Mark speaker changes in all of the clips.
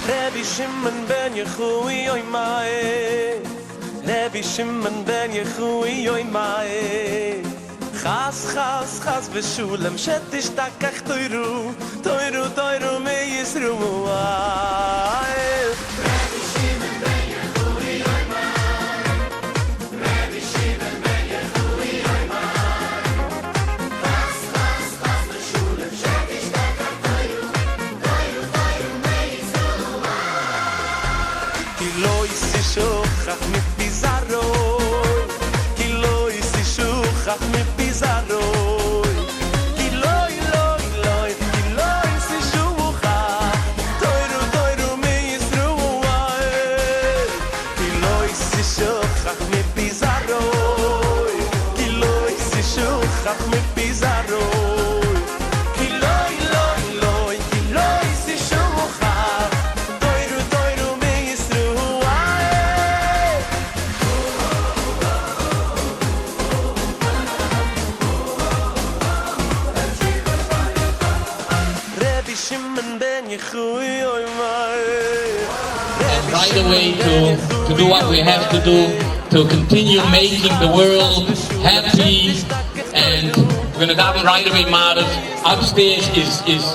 Speaker 1: רבי שמעון בן יוחאי אומר, רבי שמעון בן יוחאי אומר, חס חס חס ושלום שתשתכח תורה, תורה תורה מישראל. רבי שמעון בן יוחאי אומר, רבי שמעון בן יוחאי אומר, חס חס חס ושלום שתשתכח תורה, תורה תורה מישראל. כי לא תשכח מפי זרעו, כי לא תשכח מפי זרעו, כי לא לא לא כי לא תשכח תורה תורה מישראל. כי לא תשכח מפי זרעו, כי לא תשכח מפי זרעו, כי לא לא לא כי לא תשכח תורה תורה מישראל. רבי שמעון בן יוחאי אומר,
Speaker 2: And right away to do what we have to do to continue making the world happy. And we're going to daven right away, Maariv. Upstairs is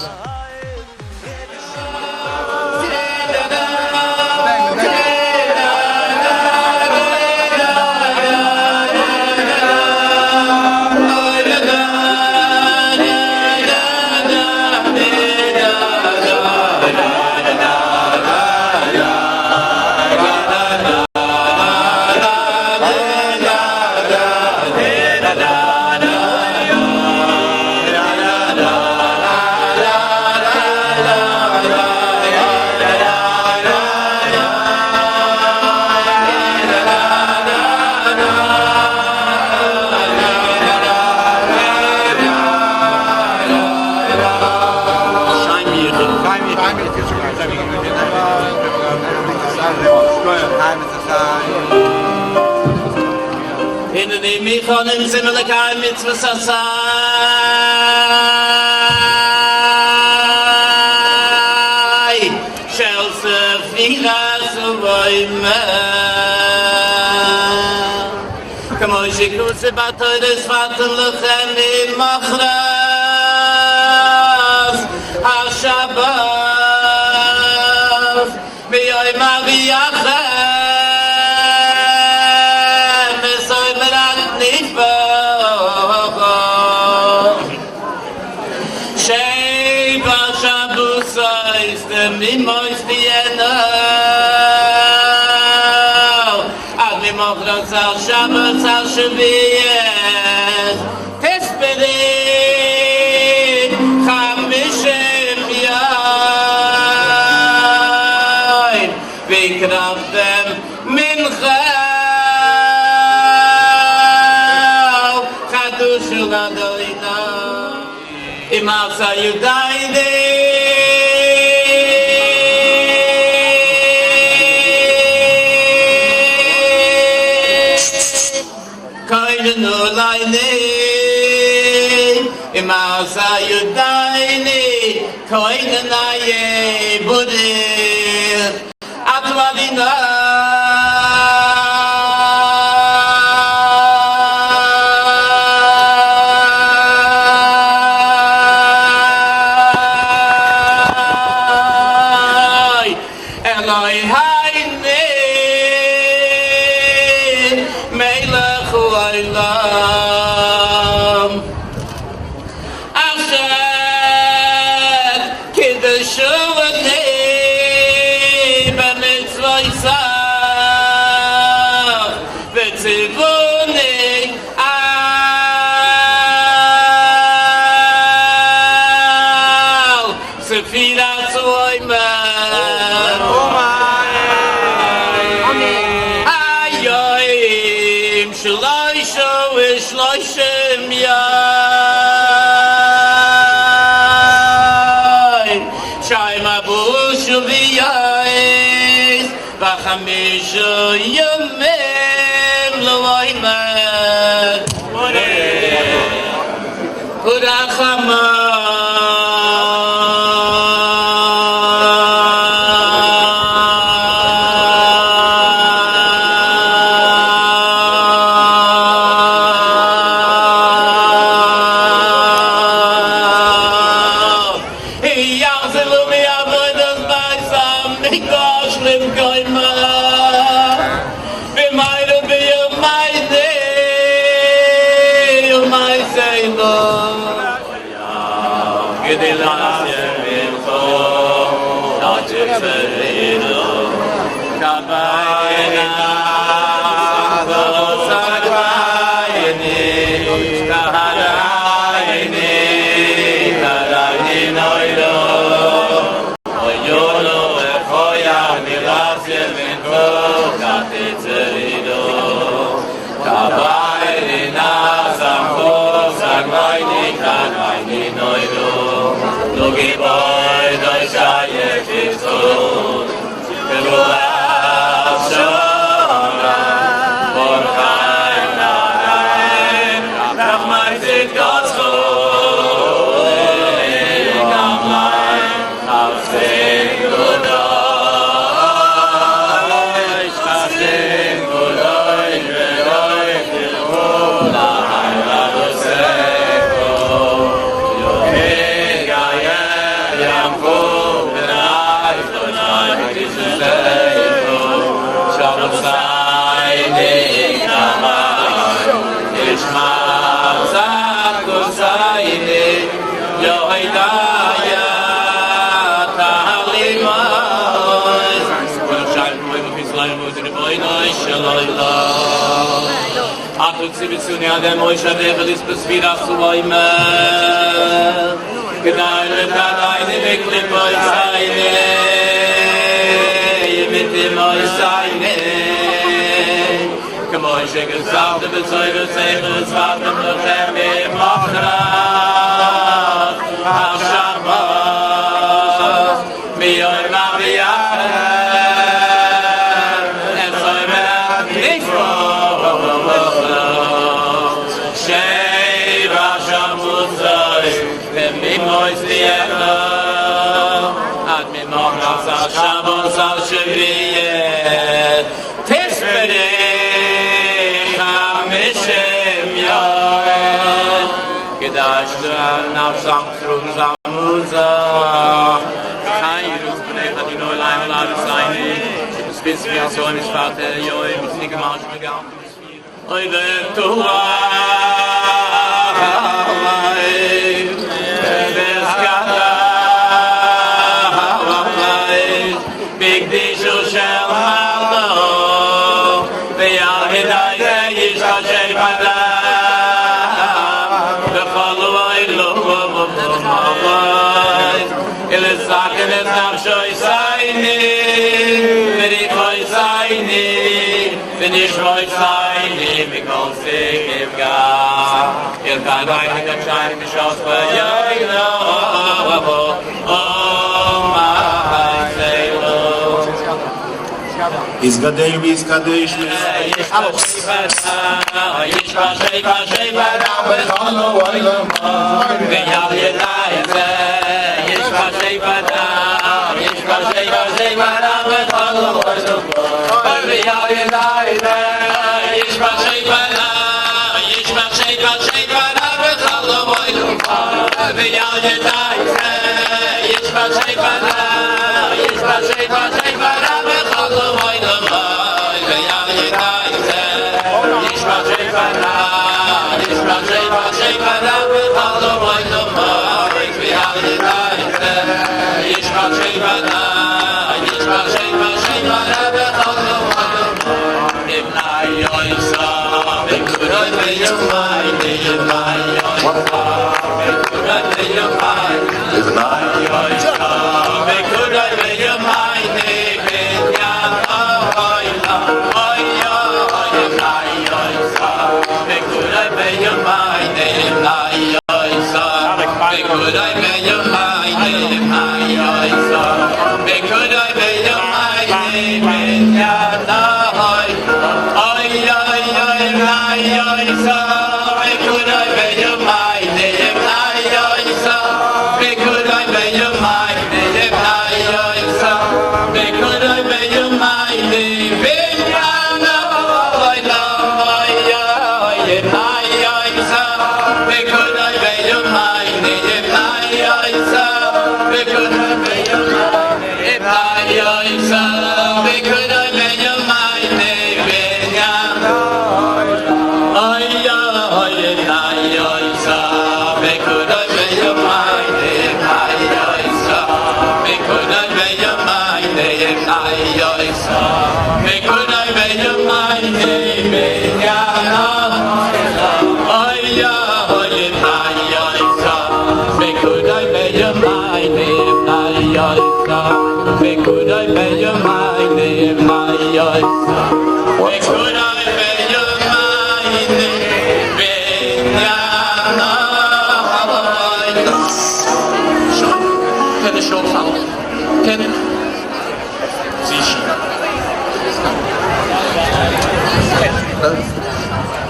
Speaker 2: הנני מוכנים לקיים מצוות עשה של ספירת העומר כמו שכתוב בתורה וספרתם לכם ממחרת השבת ביום הביאכם את העומר התנופה שבע שבתות תמימות תהיינה עד ממחרת השבת השביעית תספרו 50 יום והקרבתם מנחה חדשה לאדוני ומעשה ידיני כוננו לעיני ומעשה ידיני כוננו ברוך אתה אדוני אלוהינו מלך העולם אשר קידשני במצוותיו וציווני על ספירת העומר היום 33 יום שיים ארבעה שבועות וחמישה ימים לעומר ורחמיו.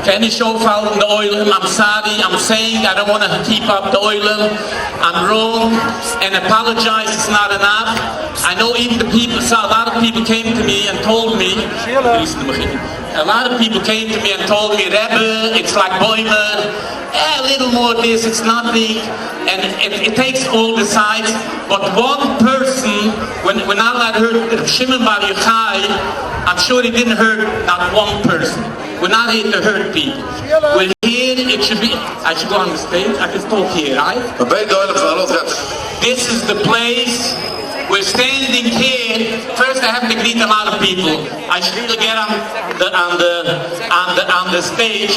Speaker 2: קען נישט אויפהאלטן די עולם, I'm sorry, I'm saying I don't want to keep up די עולם, I'm wrong, and apologize is not enough, I know even the people, so a lot of people came to me and told me, a lot of people came to me and told me, Rebbe, it's like בוימער, a little more this, it's nothing, and it, it takes all the sides, but one person, when, when I heard Shimon Bar Yochai, I'm sure he didn't hurt not one person. We're not here to hurt people. We're here, it should be, I should go on the stage, I can talk here, right? This is the place, we're standing here. First I have to greet a lot of people. I should really get on the, on the, on the, on the stage.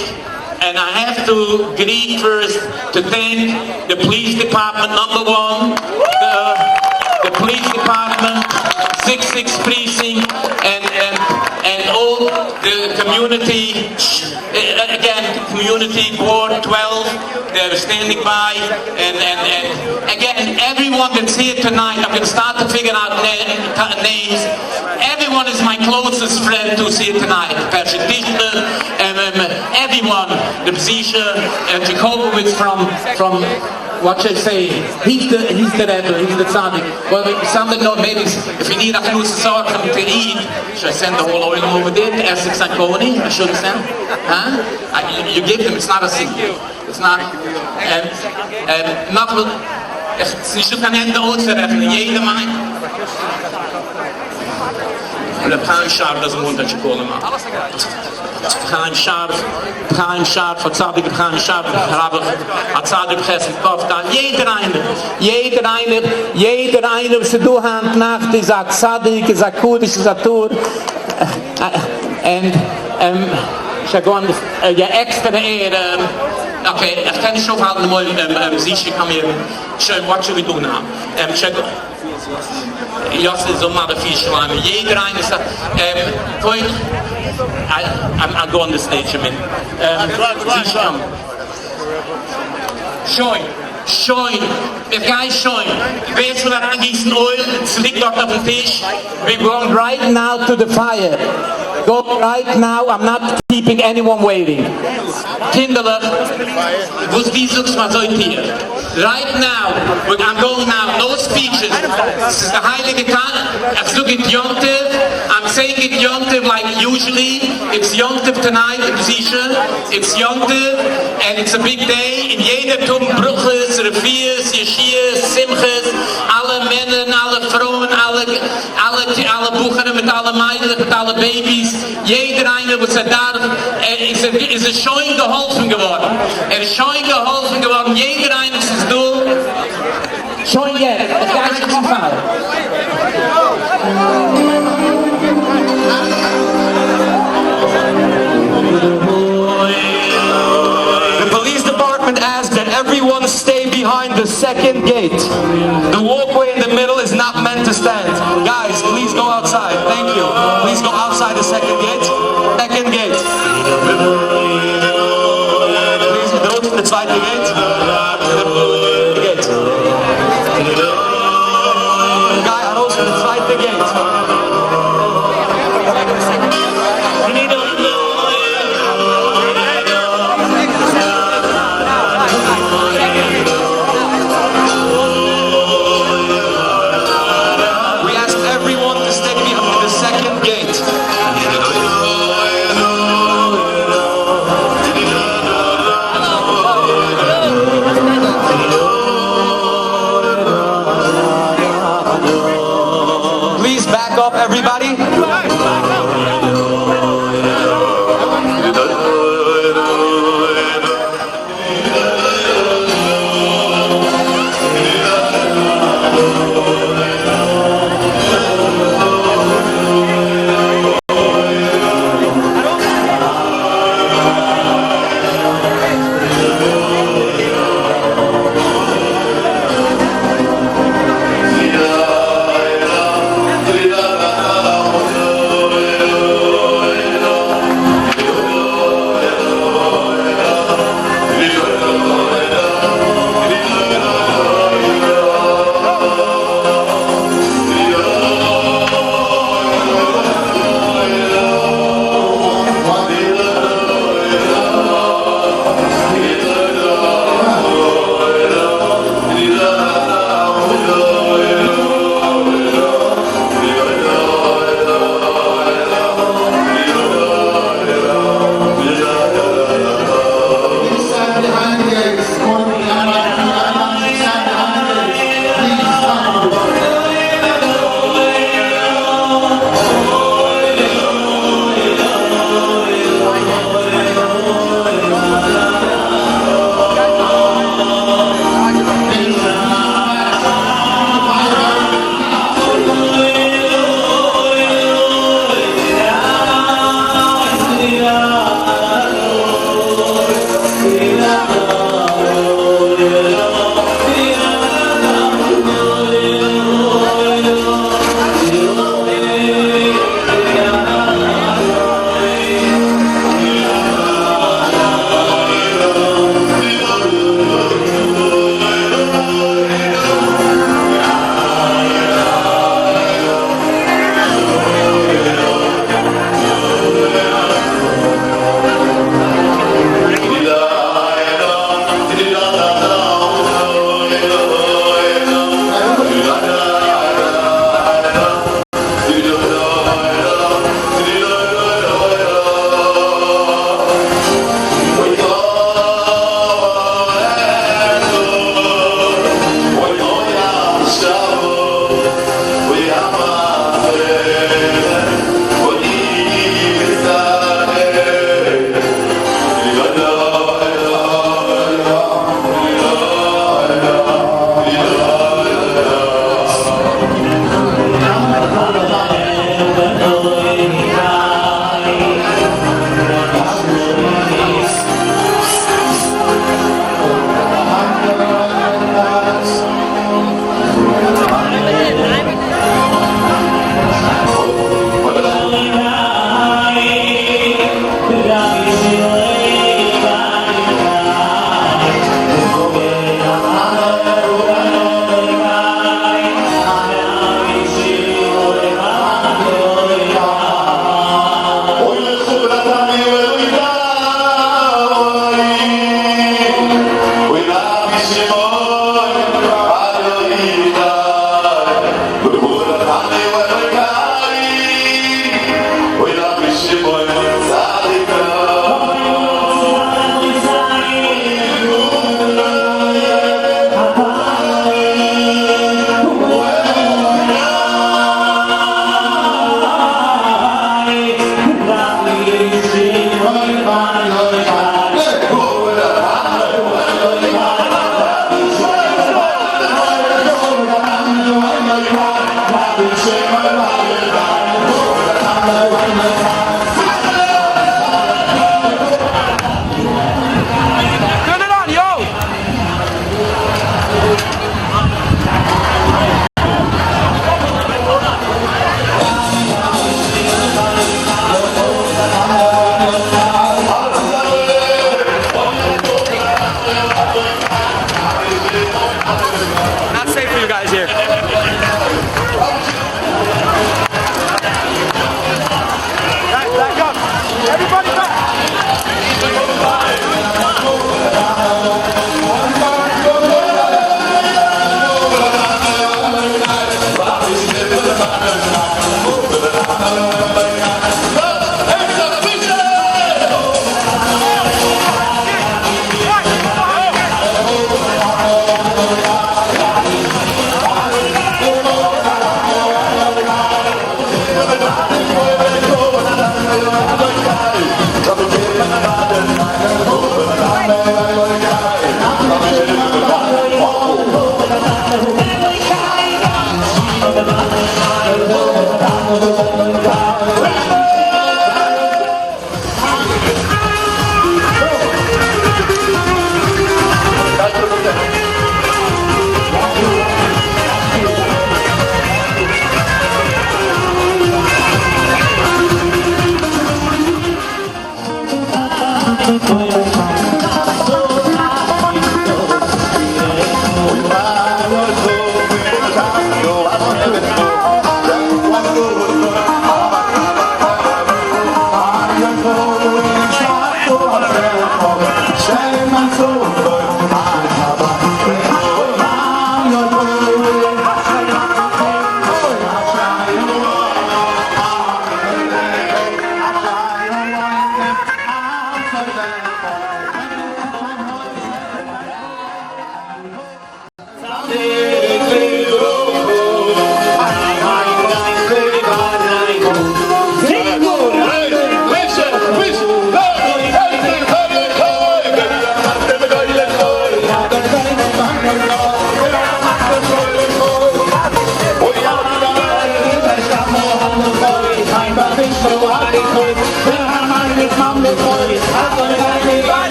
Speaker 2: And I have to greet first to thank the police department, number one, the, the police department, 66 precinct, and, and, and all the community, again, community board 12, they're standing by, and, and, and again, everyone that's here tonight, I'm going to start to figure out na names. Everyone is my closest friend who's here tonight. Patrick Dichter, everyone, the Zisha, Jacobowitz from, from what should I say? He's the he's the Rebbe, he's the tzaddik. Well, somebody know maybe if you need a to eat, should I send the whole oil over there to Essex and Coney? I shouldn't send. Huh? I, you, you give them. It's not a secret. It's not. Not. עס איז נישטא קיין ענדע אויסצורעכענען, יעדער מיינט. Reb Chaim Sharf doesn't want that you call him up. Chaim Sharf, Chaim Sharf, הצדיק Reb Chaim Sharf, רב הצדיק חסד קופטן, יעדער איינער, יעדער איינער, יעדער איינער, וואס איז דא היינט נאכט, איז א צדיק, איז א קדוש, איז א טהור. And, should I go on the, yeah, extra air, okay, איך קען נישט אויפהאלטן דעם עולם, Zisha, come here. שוין, what should we do now? Should I go? Yossi איז אמאל דער פיש יעדער איינער איז, going, I, I'm, I'll go on the stage a minute. Zisha, come. שוין, שוין, איך גיי שוין. ווער ס'וויל אריינגיסן oil, עס ליגט דארט אויפן טיש. We're going right now to the fire. Go right now, I'm not keeping anyone waiting. קינדערלעך, וואס דו זאגסט מאל אזוי טו איך. Right now, I'm going now, no speeches. This is the הייליגע טאג. איך זאג it יום טוב. I'm saying it יום טוב like usually. It's יום טוב tonight, Zisha. It's יום טוב, and it's a big day. און יעדער טוט ברכות, רפואות, ישועות, שמחות, אלע מענער, אלע פרויען, אלע, אלע, אלע בחורים מיט אלע מיידלעך, מיט אלע babies. יעדער איינער, וואס ער דארף, ער איז, איז ער שוין געהאלפן געווארן. ער איז שוין געהאלפן געווארן. יעדער איינער איז דא. שוין יעצט. איך גיי שוין צום פייער.
Speaker 1: The police department asked that everyone stay behind the second gate. The walkway in the middle is not meant to stand. Guys, please go outside. Thank you. Please go outside the second gate. Second gate. Please, the zweite gate. The gate. גיי ארויס פון די צווייטע gate. We ask everyone to stay behind the second gate. Please back up, everybody.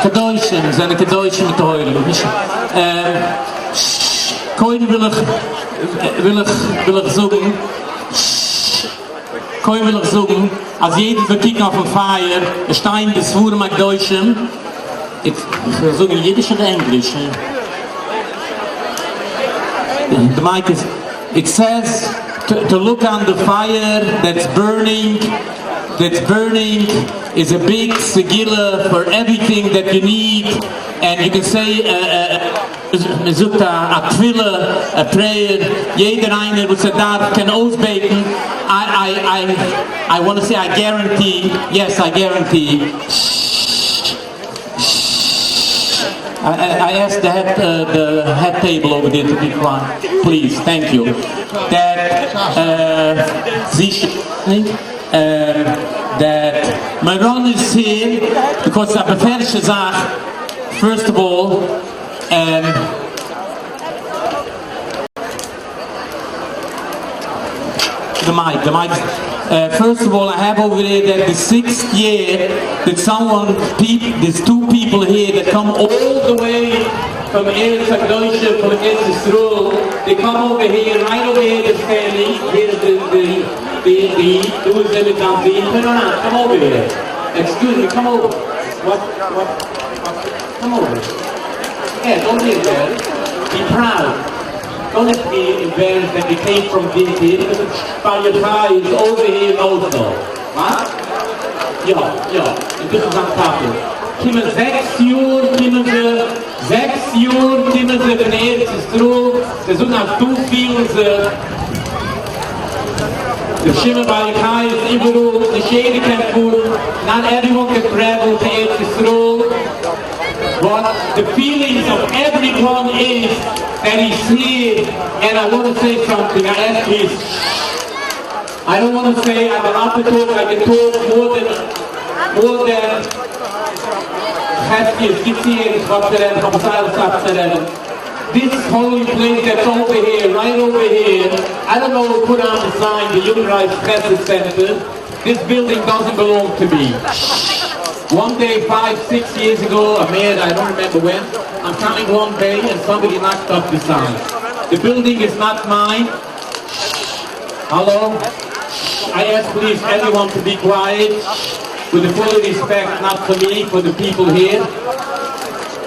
Speaker 2: קדושים זענען קדושים וטהורים. קודם וויל איך וויל איך וויל איך זאגן קודם וויל איך זאגן אז יעדער זאל קוקן אויפן פייער, עס שטייען די ספרים הקדושים, איך זאל זאגן אין אידיש אדער ענגליש? די mic איז, it says to look on the fire that's burning, that's burning is a big סגולה for everything that you need, and you can say מען זאגט א תפילה, א prayer, יעדער איינער וואס ער דארף קען אויסבעטן, I I I I want to say I guarantee, yes I guarantee, I ask the head the head table over there to be quiet please, thank you, that that מירון איז here because ס'איז א בפירוש'ע זאך, first of all, the mic, the mic, first of all I have over there that the sixth year that someone peep, there's two people here that come all the way from ארץ הקדושה, from ארץ ישראל, they come over here, right over here they're standing, here the the the the דא איז ער מיט זיין זון, turn around, come over here, excuse me, come over, what what what, come over, yeah, don't be embarrassed, be proud. Don't be embarrassed that you came from this here, because Bar Yochai is over here also. וואס? יא, יא, און דאס איז זיין טאטע. קומען זעקס יאר קומען זיי, זעקס יאר קומען זיי פון ארץ ישראל, זיי זאגן אז דא פילן זיך, ר' שמעון בר יוחאי איז איבעראל, נישט יעדער קען פארן, not everyone can travel to ארץ ישראל, but the feelings of everyone is that he's here, and I want to say something, I ask please, I don't want to say I'm allowed to talk, I can talk more than, more than חזקי, עס גיבט צו ערנסט וואס צו רעדן, כ'האב זייער אסאך צו רעדן. This holy place that's over here, right over here, I don't know who put on the sign, the Jungreis Chesed Center, this building doesn't belong to me. One day, five, six years ago, a man, I don't remember when, I'm coming one day and somebody knocked up the sign. The building is not mine. Hello? I ask please everyone to be quiet. With the full respect, not for me, for the people here.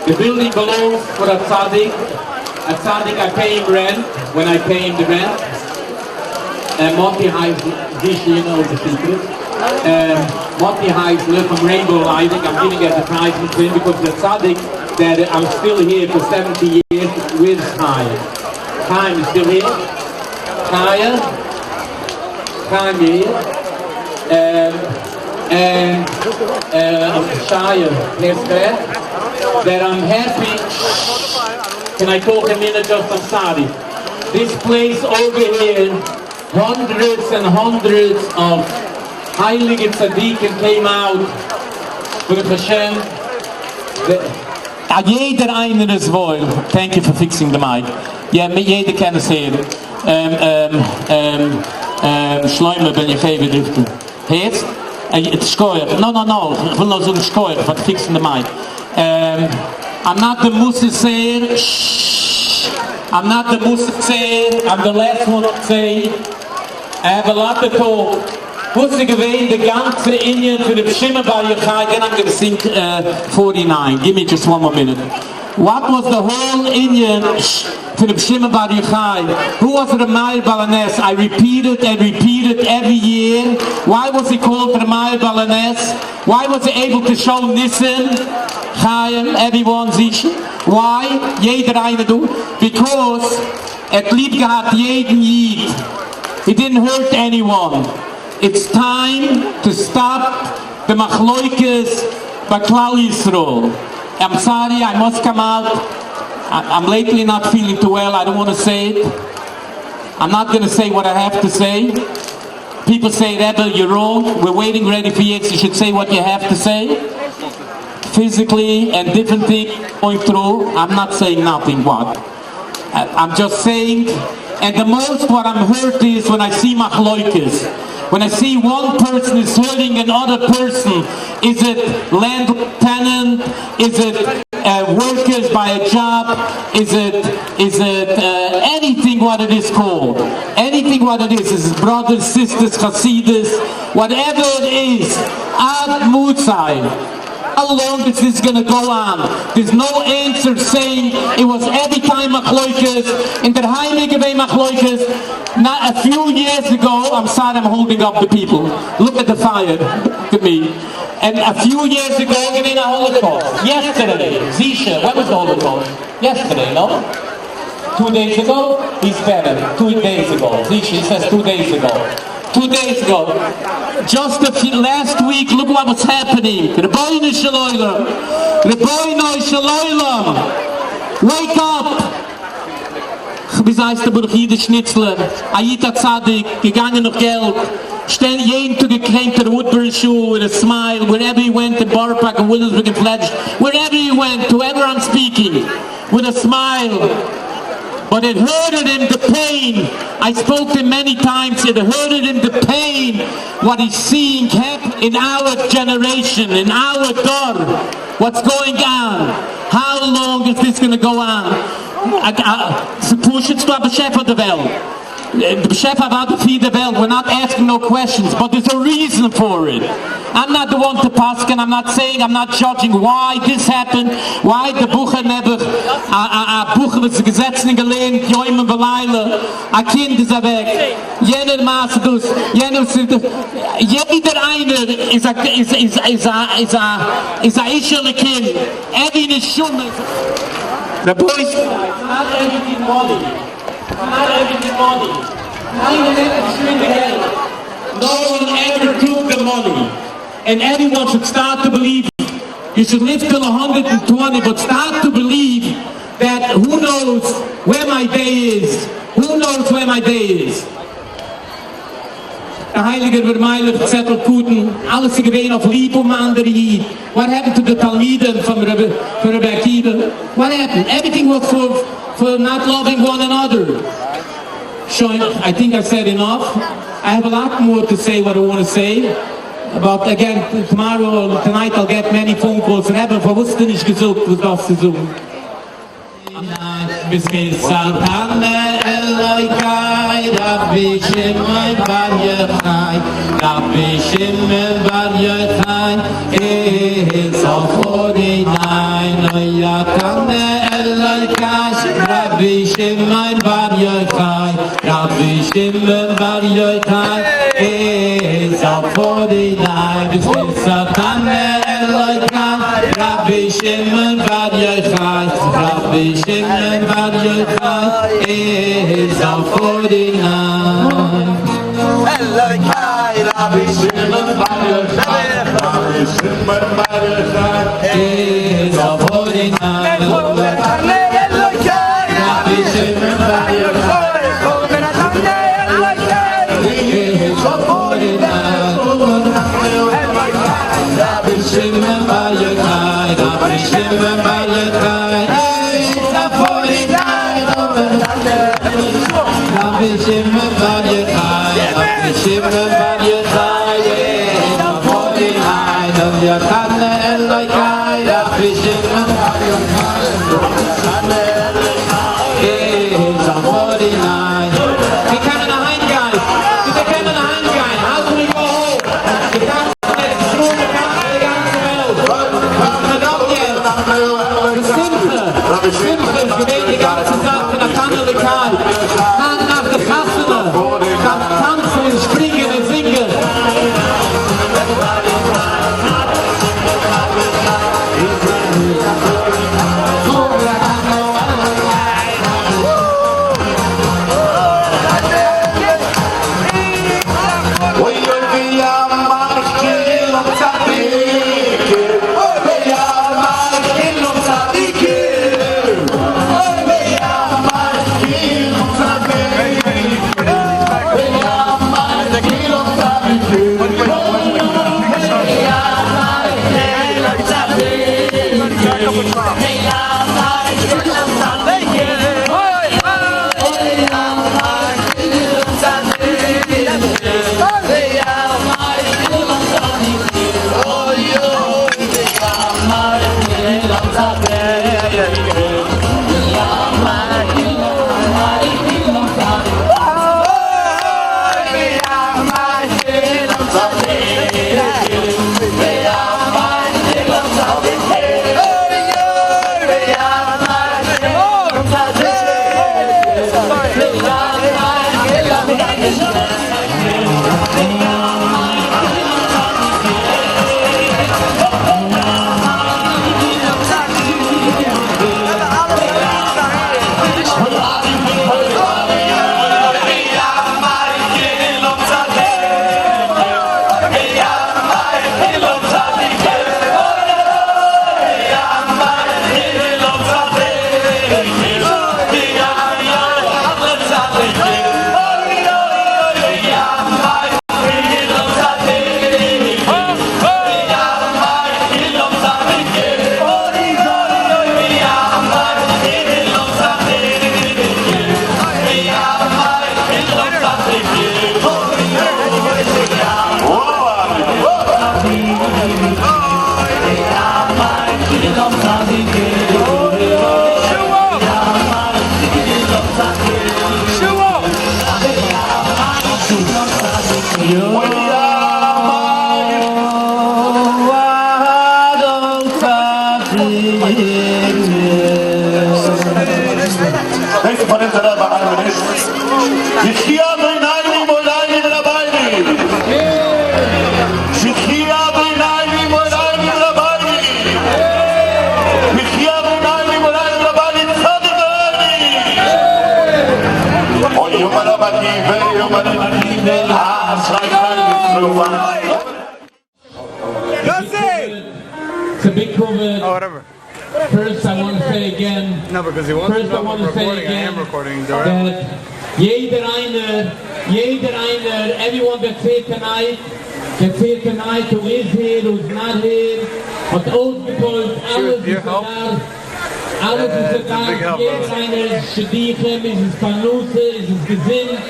Speaker 2: The building belongs for a tzaddik. A tzaddik, I pay him rent when I pay him the rent. Uh, Monty Heisler, you know the secret. Um, Monty Heisler from Rainbow Lighting, I'm giving advertisement to him because the tzaddik that I'm still here for 70 years with Chaim. Chaim is still here. Chaim? Chaim here. Um, and uh, Shia, that I'm happy. Can I talk a minute just? I'm sorry. This place over here, hundreds and hundreds of Heilige Tzaddikim came out Baruch Hashem. א יעדער איינער איז וואויל. Thank you for fixing the mic. יא, יעדער קען עס הערן. שלמה בן יוכבד רבקה. הערסט? שכוח. No no no, איך וויל נאר זאגן שכוח פאר fixן די mic. I'm not the מוסר sayer. ששש. I'm not the מוסר sayer. I'm the last one to say. I have a lot to talk. וואס איז געווען די גאנצע ענין פון רבי שמעון בר יוחאי, then I'm gonna sing 49, give me just one more minute. What was the whole ענין פון רבי שמעון בר יוחאי? Who was רבי מאיר בעל הנס? I repeat it and repeat it every year. Why was he called רבי מאיר בעל הנס? Why was he able to show ניסים? חיים, everyone זיך. Why? יעדער איינער דא. Because ער האט ליב געהאט יעדן איד. He didn't hurt anyone. It's time to stop the מחלוקת ביי כלל ישראל. I'm sorry, I must come out. I'm lately not feeling too well. I don't want to say it. I'm not going to say what I have to say. People say, Rebbe, you're wrong. We're waiting ready for you. You should say what you have to say. Physically and different things going through. I'm not saying nothing. What? I'm just saying, and the most what I'm hurt is when I see מחלוקת. When I see one person is hurting another person, is it land tenant? Is it workers by a job? Is it anything what it is called? Anything what it is? Is it brothers, sisters, Hasidus, whatever it is. עד מתי. How long is this going to go on? There's no answer saying it was every time מחלוקת, אין דער היים געווען מחלוקת. Not a few years ago, I'm sorry I'm holding up the people. Look at the fire. Look at me. And a few years ago, געווען a Holocaust. Yesterday, Zisha, when was the Holocaust? Yesterday, no? 2 days ago? He's better. 2 days ago. Zisha, he says 2 days ago. 2 days ago. Just a few, last week, look what was happening. רבונו של עולם. רבונו של עולם. Wake up! ווי הייסט דער ברוך יידיש שניצלער, א איד א צדיק, געגאנגען נאך געלט, שטענדיג יעדן טאג came to the Woodbury Shul with a smile, wherever he went in Borough Park and Williamsburg and Flatbush, wherever he went, whoever I'm speaking, with a smile. But it hurted him the pain. I spoke to him many times. It hurted him the pain what he's seeing happen in our generation, in our דור. What's going on? How long is this going to go on? ס'פשוט דא א באשעפער די וועלט. The באשעפער about to feed the וועלט. We're not asking no questions, but there's a reason for it. I'm not the one to pasken. I'm not saying, I'm not judging why this happened, why the בחור נעבעך, א, א, א בחור וואס געזעצן און געלערנט, יומם ולילה, א קינד איז אוועק, יענער מעשה דאס, יענער איז, יעדער איינער איז א, איז, איז, איז א, איז א, איז א איש אלוקים, every נשמה. The boys, not everything money. Not everything money. No one ever took the money. And everyone should start to believe, you should live till 120, but start to believe that who knows where my day is. Who knows where my day is. דער הייליגער ר' מיילעך צעטל קטן, אלעס איז געווען אויף ליב אום אנדערע איד. What happened to the תלמידים from Rabbi, from Rabbi Akiva? What happened? Everything was for not loving one another. שוין, I think I said enough. I have a lot more to say what I want to say. But again, tomorrow, tonight I'll get many phone calls. Rebbe, פארוואס האסטו נישט געזאגט, וואס דו האסט צו זאגן? בזכות התנא אלוקי רבי שמעון בר יוחאי. Rabbi Shimon bar Yochai It's all 49 Oy Yatane Elokai Rabbi Shimon bar Yochai Rabbi Shimon bar Yochai It's all 49 B'Satane Elokai Rabbi Shimon bar Yochai Rabbi Shimon bar Yochai It's all 49
Speaker 3: Elokai, Rabbi Shimon bar Yochai, Rabbi Shimon bar Yochai,
Speaker 2: It's all 49
Speaker 3: Elokai,
Speaker 2: Rabbi Shimon bar Yochai It's all 49 Rabbi Shimon bar Yochai Rabbi Shimon bar Yochai It's all 49 Rabbi Shimon bar Yochai Rabbi Shimon bar Yochai It's all 49 Yochane Elokai Rabbi Shimon bar Yochai It's all 49 מיר קענען אהיימגיין. מיר קענען אהיימגיין. How can we go home? די גאנצע ארץ ישראל, די גאנצע וועלט. וואס מען דארף יעצט. די שמחה. שמחה איז געווען די גאנצע זאך פון התנא אלוקי. היינט נאך די חתונה. דארף טאנצן און שפרינגען און זינגען.
Speaker 3: Oy oy v'yamar kilom tzadikim, oy v'yamar kilom tzadikim, oy v'yamar kilom tzadikim, v'yamar kilom tzadikim, v'yamar kilom Nächste von hinter bei einem ist. יחי אדוני מורני ורבני. יחי אדוני מורני ורבני. יחי אדוני מורני ורבני צדיק אדוני. אוי יום רבתי ויום רבתי אשרי חיים
Speaker 2: It's a big כבוד.
Speaker 4: Oh, whatever.
Speaker 2: First, I want to say again.
Speaker 4: No, because he wants
Speaker 2: First,
Speaker 4: to
Speaker 2: I
Speaker 4: know
Speaker 2: want
Speaker 4: if
Speaker 2: to
Speaker 4: I'm
Speaker 2: say
Speaker 4: recording. I
Speaker 2: again
Speaker 4: am recording. Do I?
Speaker 2: that יעדער איינער, יעדער איינער, everyone that's here tonight, that's here tonight, who is here, who's not here, האט אויסגעפועלט אלעס
Speaker 4: with your
Speaker 2: וואס
Speaker 4: help?
Speaker 2: ער דארף, אלעס וואס
Speaker 4: it's
Speaker 2: ער
Speaker 4: a big
Speaker 2: דארף,
Speaker 4: help,
Speaker 2: יעדער
Speaker 4: brother.
Speaker 2: איינער איז שידוכים, איז עס פרנסה, איז עס געזונט,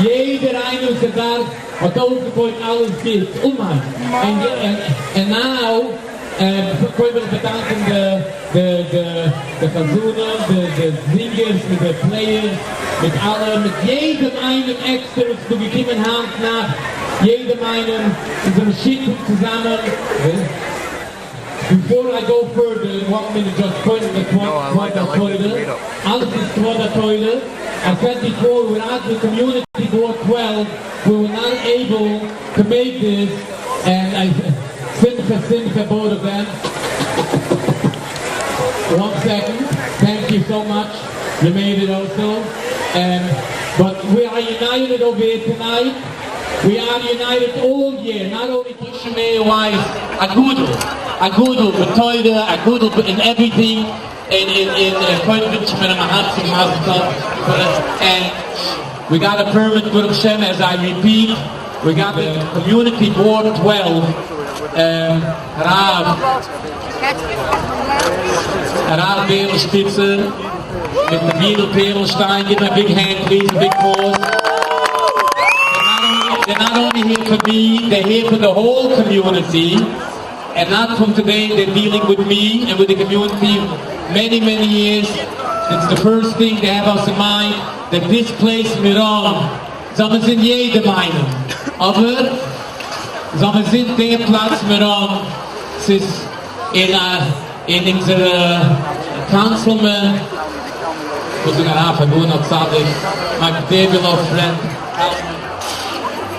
Speaker 2: יעדער איינער וואס ער דארף, האט אויסגעפועלט אלעס גוט, אמן. And, and, and now, קודם וויל איך באדאנקען די, די, די, די חזנים, די, די זינגערס, מיט די players, מיט אלע, מיט יעדעם איינעם עקסטער, וואס דא געקומען היינט נאכט. יעדעם איינעם אונז זענען שותפים צוזאמען. Before I go further, one minute just קודם די כבוד התורה, אלעס איז כבוד התורה, I said before without the community board 12 we were not able to make this and I שמחה שמחה both of them one second thank you so much you made it also and but we are united over here tonight we are united all year not only משה מאיר ווייס, א גדול, א גדול בתורה, א גדול אין everything, אין אין אין קודם ווינטשן מיר אים א הארציגן מזל טוב, and we got a permit ברוך שם as I repeat, we got the community board 12, הרב הרב בערל שפיצער מיט ר' יודל פערלשטיין, give a big hand please, a big applause. They're not only here for me, they're here for the whole community. And not from today, they're dealing with me and with the community many, many years. It's the first thing they have us in mind, that this place, Miron, זאל מען זען יעדעם איינעם. אבער זאל מען זען דער פלאץ מירון, ס'איז אין א אין אונזערע councilman, וואס זאגן הרב הגאון הצדיק, my dear beloved friend,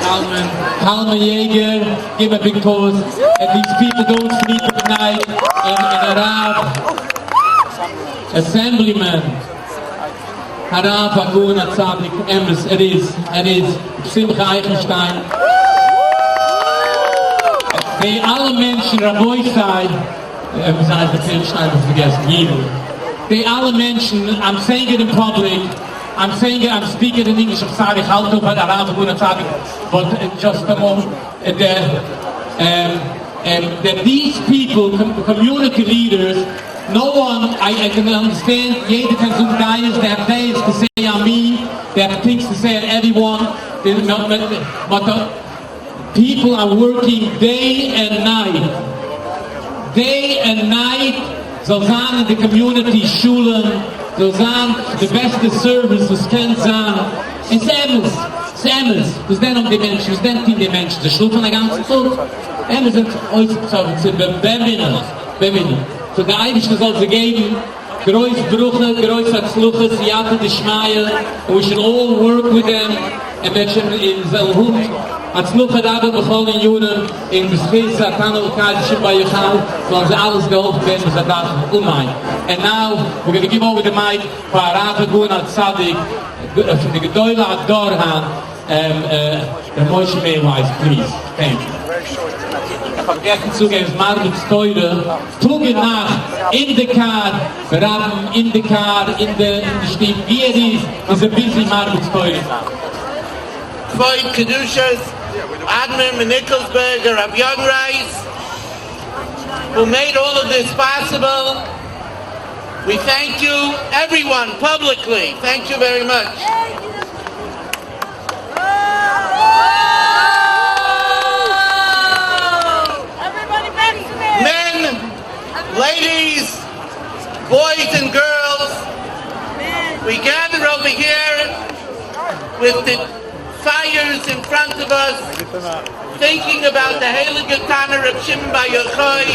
Speaker 2: Kalman, Kalman Yeger, give a big applause. And these people don't sleep at night. And, and הרב Assemblyman, הרב הגאון הצדיק, אמת, ער איז, ער איז, שמחה אייכנשטיין. די אלע מענטשן, רבותי, וואס הייסט דער פערלשטיין, האב איך פארגעסן, יידל. די אלע מענטשן, I'm saying it in public, I'm saying it, I'm speaking in English, I'm sorry, איך האלט אויף הרב הגאון הצדיק, but just a moment, the, um, that these people, com community leaders, no one, I, I can understand, יעדער קען זאגן דעות, they have דעות to say on me, they have things to say on everyone, they, but the people are working day and night, day and night, זאל זיין אין די community שולן, זאל זיין די בעסטע service וואס קען זיין. און ס'אמת, ס'אמת, וואס דען האבן די מענטשן, וואס דען טוהן די מענטשן, זיי שלאפן א גאנצן טאג? אמת זענט אויסגעצויגן צו באמונה, באמונה. So דער אייבערשטער זאל זיי געבן גרויס ברכה, גרויס הצלחה, סייעתא דשמיא, and we should all work with them, and מענטשן אין זאל האבן הצלחה רבה בכל ענינים, אין בזכות התנא הקדוש שמעון בר יוחאי, זאלן זיי אלעס געהאלפן ווערן וואס זיי דארפן, אמן. And now we're going to give over the mic פאר הרב הגאון הצדיק פון די גדולי הדור היינט, ר' משה מאיר ווייס, please. Thank you. איך האב פארגעסן צו זאגן, ער איז מרביץ תורה טאג און נאכט, אין די קאר, ברבים, אין די קאר, אין די אין די שטוב, ווי ער איז, איז ער busy מרביץ תורה זיין.
Speaker 4: כבוד קדושת אדמו"ר מניקלשבורג הרב Jungreis, who made all of this possible. We thank you, everyone, publicly. Thank you very much.
Speaker 5: Everybody vaccinate!
Speaker 4: Men, ladies, boys and girls, we gather over here with the fires in front of us, thinking about the הייליגע תנא Reb Shimon Bar Yochai.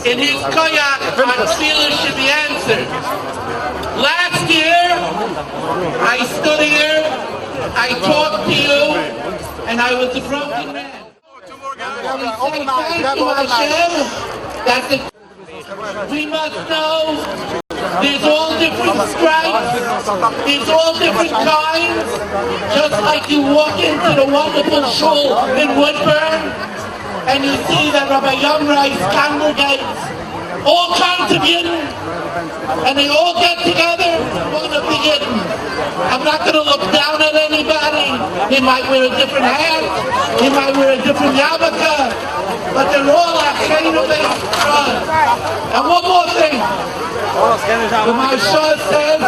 Speaker 4: In his כח, our תפילה should be answered. Last year, I stood here, I talked to you, and I was a broken man. We say thank you, Hashem, that the, we must know there's all different stripes, there's all different kinds. Just like you walk into the wonderful shul in Woodburn, and you see that Rabbi Jungreis congregates all kinds of Yidden, and they all get together, one of the Yidden. I'm not going to look down at anybody. He might wear a different hat, he might wear a different yarmulke, but they're all אחינו בית ישראל. And one more thing. The Maharsha says,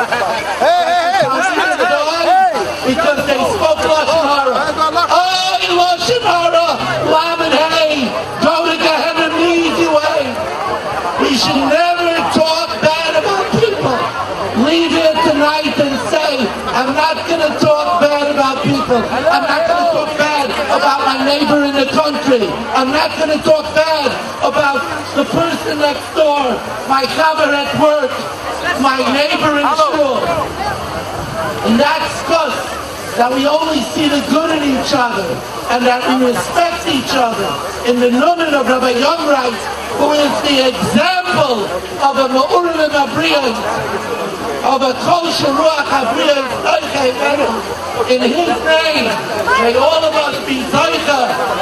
Speaker 4: because they spoke לשון הרע. Oh, לשון הרע, למד הא, go to Gehenna the easy way. We should never talk bad about people. Leave here tonight and say, I'm not going to talk bad about people. I'm not going to talk bad neighbor in the country, I'm not gonna talk bad about the person next door, my חבר at work, my neighbor in shul. And that's because that we only see the good in each other and that we respect each other. In the נאמען of Rabbi Youngright, who is the example of a מעורב עם הבריות, of a כל שרוח הבריות in his name, may all of us be זוכה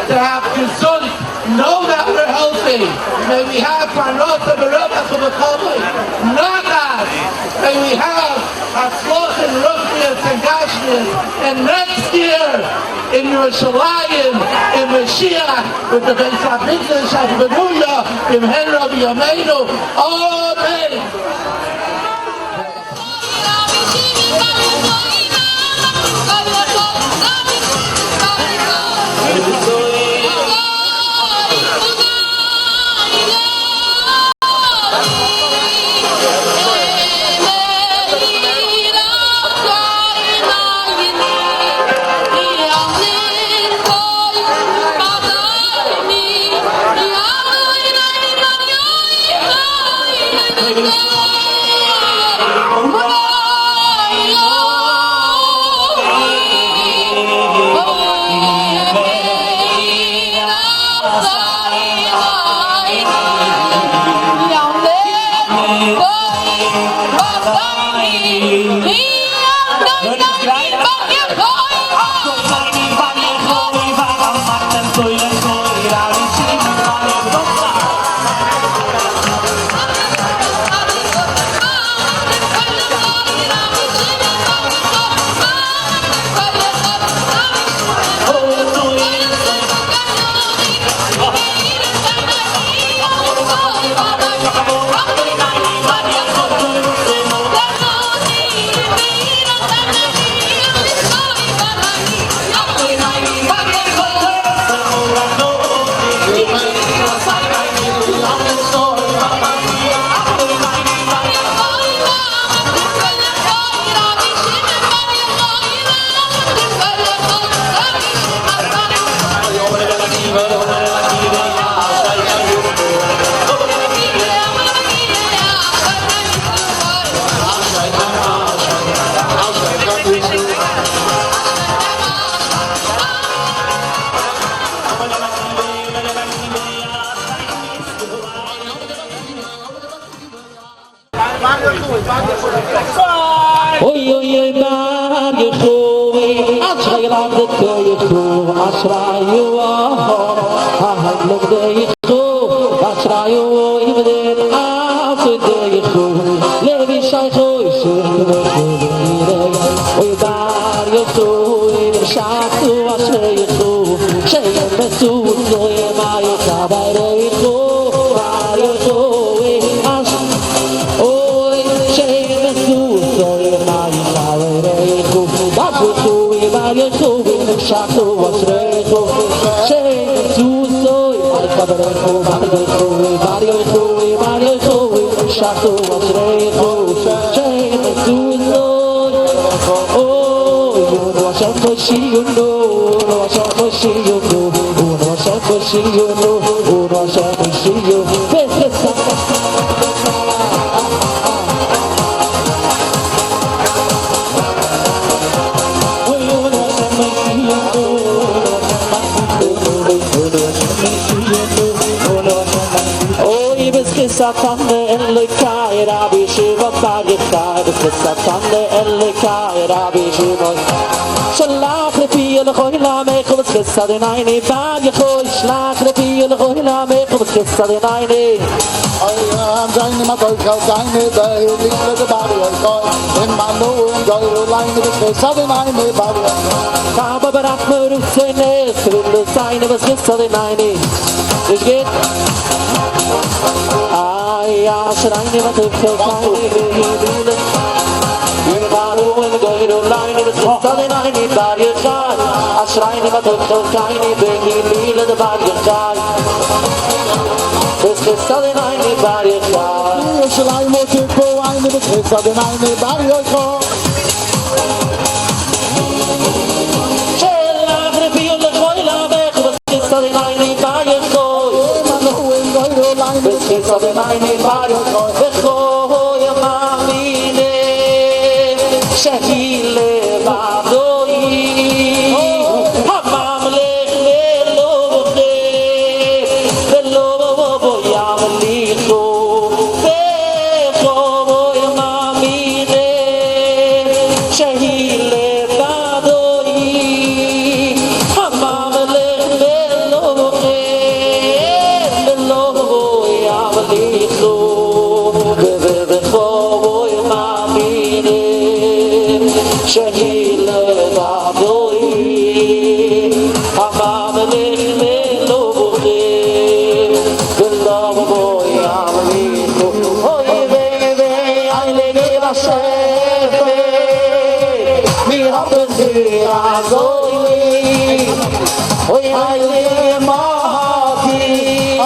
Speaker 4: to have געזונט, know that we're healthy. May we have פרנסה ברווח ובכבוד. נחת. May we have הצלחה in רוחניות and גשמיות. And next year, in ירושלים, in משיח, with the בית המקדש הבנויה, במהרה בימינו. אמן.
Speaker 6: אוי אוי אוי בר יוחאי, אשרי למדתיכו, אשרי למדתיכו, אשרי עבדין עבדתיכו, לוי שייכו אוי בר יוחאי, נמשכו אשריכו, שימסו זוהי מה יוקע בר יוחאי, אוי שימסו זוהי מה יוקע בר יוחאי, נמשכו אשריכו, שימסו זוהי בר יוחאי, בר יוחאי, נמשכו אשריכו, שימסו זוהי, אוי, יונו אשר חושיונו, אשר חושיונו, אשר חושיונו, אשר חושיונו, אוי בזכות אלוקי רבי שמעון בר יוחאי בזכות אלוקי רבי שמעון שלח רפי לכל עמך ובזכות אדוני בר יוחאי שלח רפי לכל עמך ובזכות אדוני
Speaker 7: אוי זיין מה כל כל זיין בי לי לבר יוחאי עמנו גוי ליין בזכות אדוני בר יוחאי
Speaker 6: אבא ברח מרוצנס will sein בזכות אדוני Ich geht Ay, אשרינו מה טוב חלקנו ירבנו אל גוירו ליין בזכות אדוני בר יוחאי אשרינו מה טוב חלקנו בהיליל דבר יוחאי בזכות אדוני בר יוחאי
Speaker 7: ירושלים ותבוא עיני בזכות אדוני בר יוחאי
Speaker 6: שלח רפי לכל עמך בזכות אדוני בר יוחאי וכל המאמינים שהיא לבדו היא הממלך מלוכה ולא ימליכו וכל המאמינים שהיא לבדו היא הממלך מלוכה ולא ימליכו וכל המאמינים שהיא לבדו היא הממלך מלוכה ולא ימליכו. אוי ויי ויי הייליגער באשעפער מיר האבן דיר אזוי ליב אוי הייליגער מאטי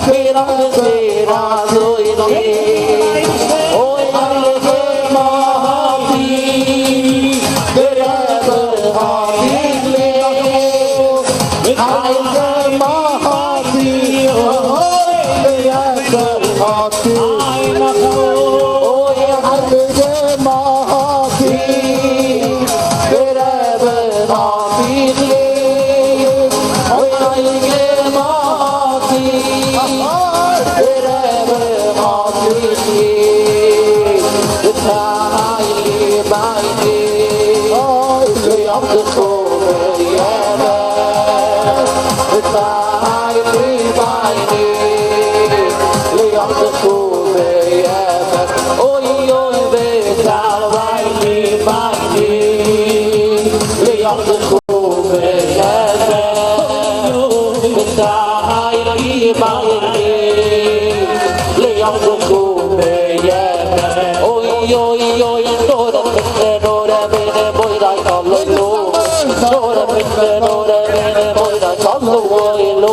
Speaker 6: מיר האבן דיר אזוי ליב אוי הייליגער מאטי דער רבי האט דיך ליב
Speaker 7: הייליגער מאטי אוי דער רבי האט דיך אוי הייליגער מאטי דער רבי האט דיך ליב אוי הייליגער מאטי דער רבי האט דיך ליב ותהי ביני ליעבדך בימך ותהי ביני ליעבדך בימך אוי אוי ותהי ביני ליעבדך בימך ותהי ביני ליעבדך בימך אוי אוי אוי נורא נורא בני בויrai kallo נורא נורא בני בויrai kallo oy lo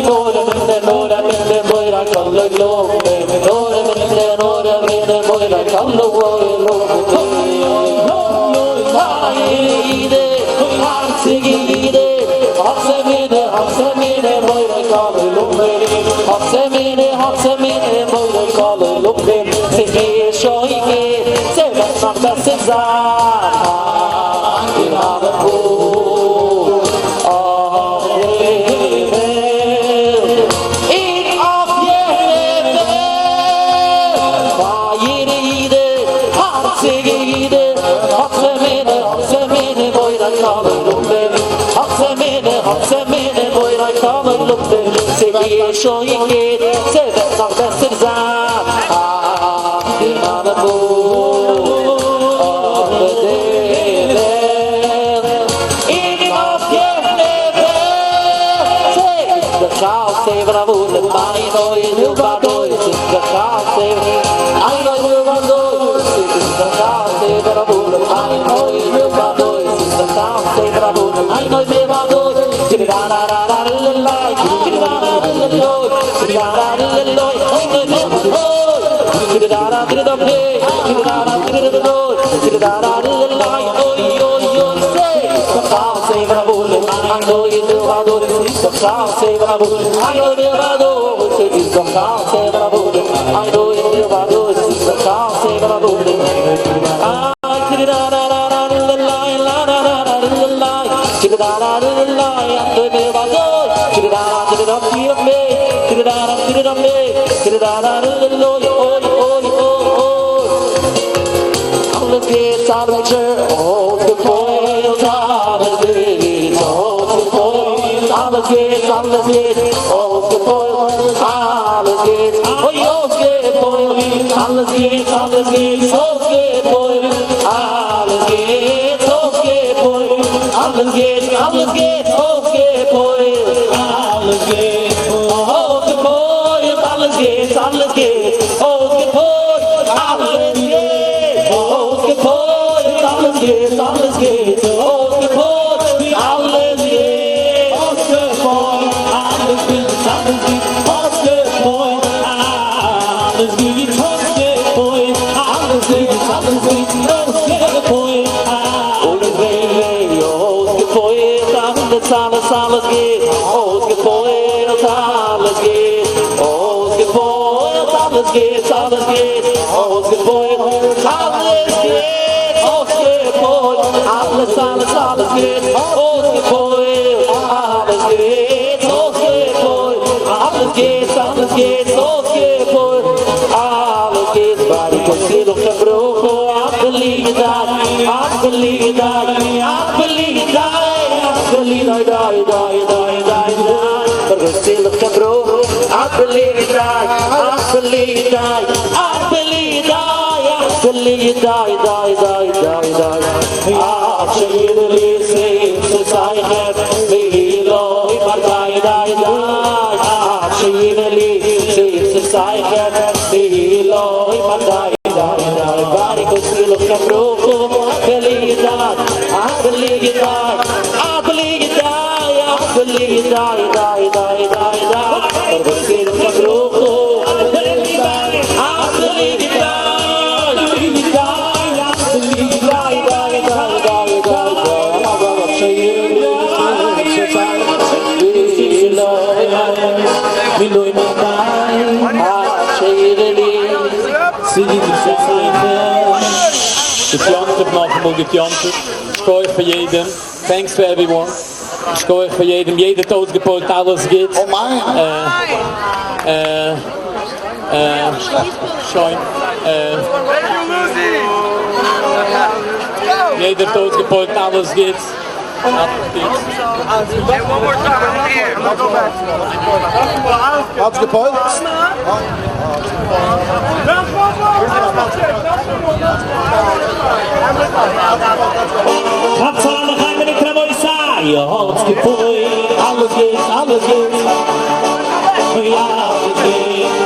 Speaker 7: נורא נורא בני בויrai kallo נורא נורא בני בויrai kallo oy lo הייде הארציגע האצמינה האצמינה בויrai kallo האצמינה האצמינה בויrai kallo זיך שויגע זיי וועט נאך בעסער זיין אין אלע פור אויף אין אויף יענע וועלט פייער הארציגע האצמינה האצמינה בויrai kallo האצמינה האצמינה בויrai kallo זיך שויגע זיי וועט נאך בעסער זיין אין אלע פור אויף דער וועלט אין אויף יענע וועלט דער חאס בראוו מיין אוי נו באדוי דער חאס איי אוי נו באדוי דער חאס בראוו מיין אוי נו באדוי דער חאס בראוו מיין אוי נו באדוי די ra ra ra ra la di ra ra ra la di ra ra ra la oy no oy di ra ra di da he di ra ra di da do di ra ra la oy oy oy say דער חאס בראוו מיין אוי נו באדוי דער חאס בראוו מיין אוי נו באדוי דער חאס בראוו מיין אוי נו באדוי דער חאס בראוו ay di ra ra ra ra la la la ra ra ra la di ra ra ra la and me באדוי di ra ra di da di me di ra ra di da me di ra ra ra la oy oy oy oy alles geht alles ausgepoilt alles geht ausgepoilt alles geht alles geht ausgepoilt alles geht oy ausgepoilt alles geht alles geht ausgepoilt alles geht ausgepoilt alles geht alles geht ausgepoilt alles geht ausgepoilt alles geht alles geht ausgepoilt alles geht ausgepoilt alles geht alles geht ausgepoilt alles geht ausgepoilt alles geht alles geht ausgepoilt alles geht ausgepoilt alles geht alles geht ausgepoilt und weh weh ausgepoilt alles alles alles geht ausgepoilt alles geht.
Speaker 6: גוטס, אלעס גוטס, אויסגעפועלט, אלעס גוטס, אויסגעפועלט, אלעס, אלעס, אלעס גוטס, אויסגעפועלט, אלעס גוטס, אויסגעפועלט, אלעס גוטס, אלעס גוטס, אויסגעפועלט, אלעס גוטס, ברוך עושה לכם ברכה, עד בלי די, עד בלי די, עד בלי די, עד בלי די, די, די, די, די, די, ברוך עושה לכם ברכה, עד בלי די, עד בלי די, עד בלי די, עד בלי די, די, די, די, די, עד שיראה לי שמחותיכם ויהי לו מרדי, די, די, עד שיראה לי שמחותיכם ויהי לו מרדי, די, די, ברוך עושה לכם ברכה, עד בלי די, עד בלי די, עד בלי די, עד בלי די, די, די, די, די, ברוך עושה לכם ברכה, עד בלי די, עד בלי די, בלי די, עד בלי די, די, די, די, די, די, עד שיראה לי שמחותיכם ויהי לו מילוי מדי, עד שיראה לי שמחותיכם.
Speaker 2: גוט יום טוב נאכאמאל, גוט יום טוב. שכוח פאר יעדעם. Thanks to everyone. שכוח פאר יעדעם. יעדער האט אויסגעפועלט אלעס גוטס. אה אה שוין. אה יעדער האט אויסגעפועלט אלעס גוטס.
Speaker 3: האטס געפועלט?
Speaker 6: כאפטס אריין לחיים מיט רבותי, האטס געפועלט, אלעס גוטס, אלעס גוטס, אוי אלעס גוטס,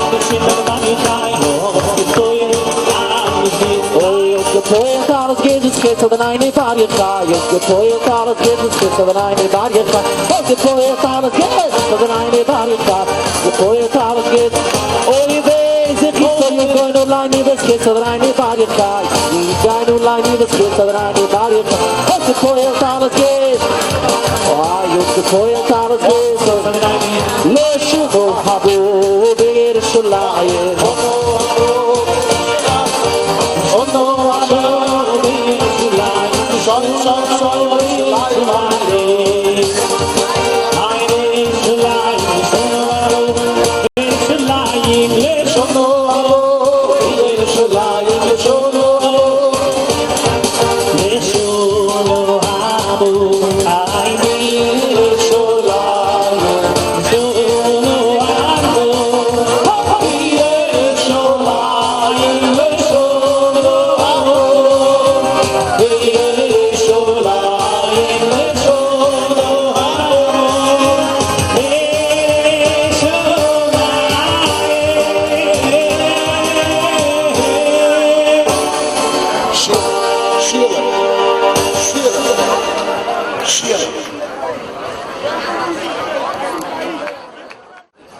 Speaker 6: רבי שמעון בר יוחאי, האטס געפועלט, אלעס גוטס, אוי האטס געפועלט, אלעס גוטס, בזכות אדונינו בר יוחאי, האטס געפועלט, אלעס גוטס, בזכות אדונינו בר יוחאי, האטס געפועלט, אלעס גוטס, אדונינו בר יוחאי, געפועלט, אלעס גוטס, אוי וויי זכותו יגן עלינו בזכות אדונינו בר יוחאי, יגן עלינו בזכות אדונינו בר יוחאי, האטס געפועלט, אלעס גוטס, אוי האטס געפועלט, אלעס גוטס, לשנה הבאה בירושלים.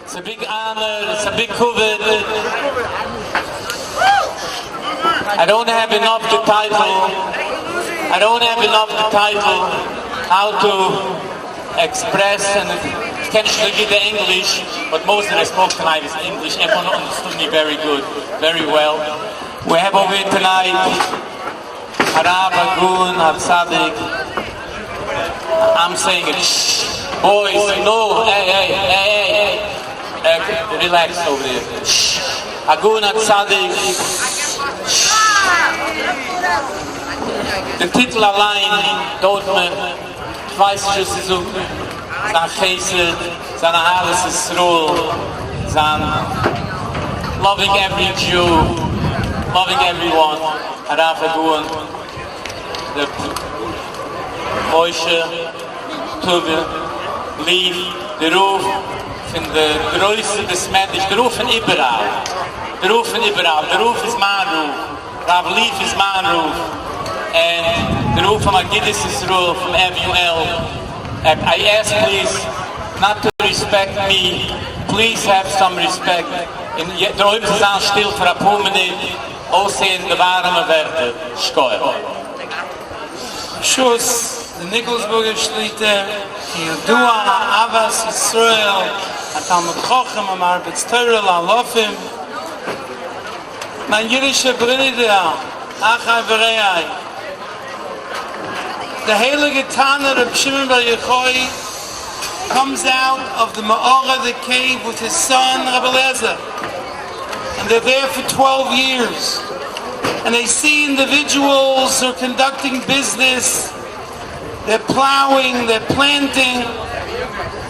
Speaker 2: It's a big honor, it's a big כבוד. I don't have enough the title, I don't have enough the title how to express and איך קען נישט אזוי גוט די English, but most that I spoke tonight is English, everyone understood me very good, very well. We have over here tonight הרב הגאון הצדיק, I'm saying it, shh, boys, no, hey, hey, hey, hey, relax over there, shh, הגאון הצדיק, shh, די טיטל אליין דויערט מיר, איך ווייס נישט וואס צו זאגן, זיין חסד, זיין אהבת ישראל, זיין loving every Jew, loving everyone, הרב הגאון ר' משה טובי' ליף, די רב פון די גרויסע בית מדרש, די רב פון איבעראל, די רב פון איבעראל, די רב איז מיין רב, רב ליף איז מיין רב, און די רב פון אגודת ישראל פון FUL, I ask please not to respect me, please have some respect, און דער עולם זאל זיין שטיל פאר אפאר מינוט, אויסהערן די ווארעמע ווערטער. שכוח.
Speaker 8: ברשות די ניקלשבורגער שליט"א, כידוע אהבת ישראל. א תלמיד חכם א מרביץ תורה לאלפים, מיין אידישע ברידער, אחי ורעי, די הייליגע תנא רבי שמעון בר יוחאי קאמס אוט אוו די מערה די קעיוו וויט היז סאן רבי אליעזר, ענד דער דער פאר טוועלוו יערס, ענד דעי סי אינדיווידועלס הו אר קאנדאקטינג ביזנעס, דער פלאואינג, דער פלענטינג,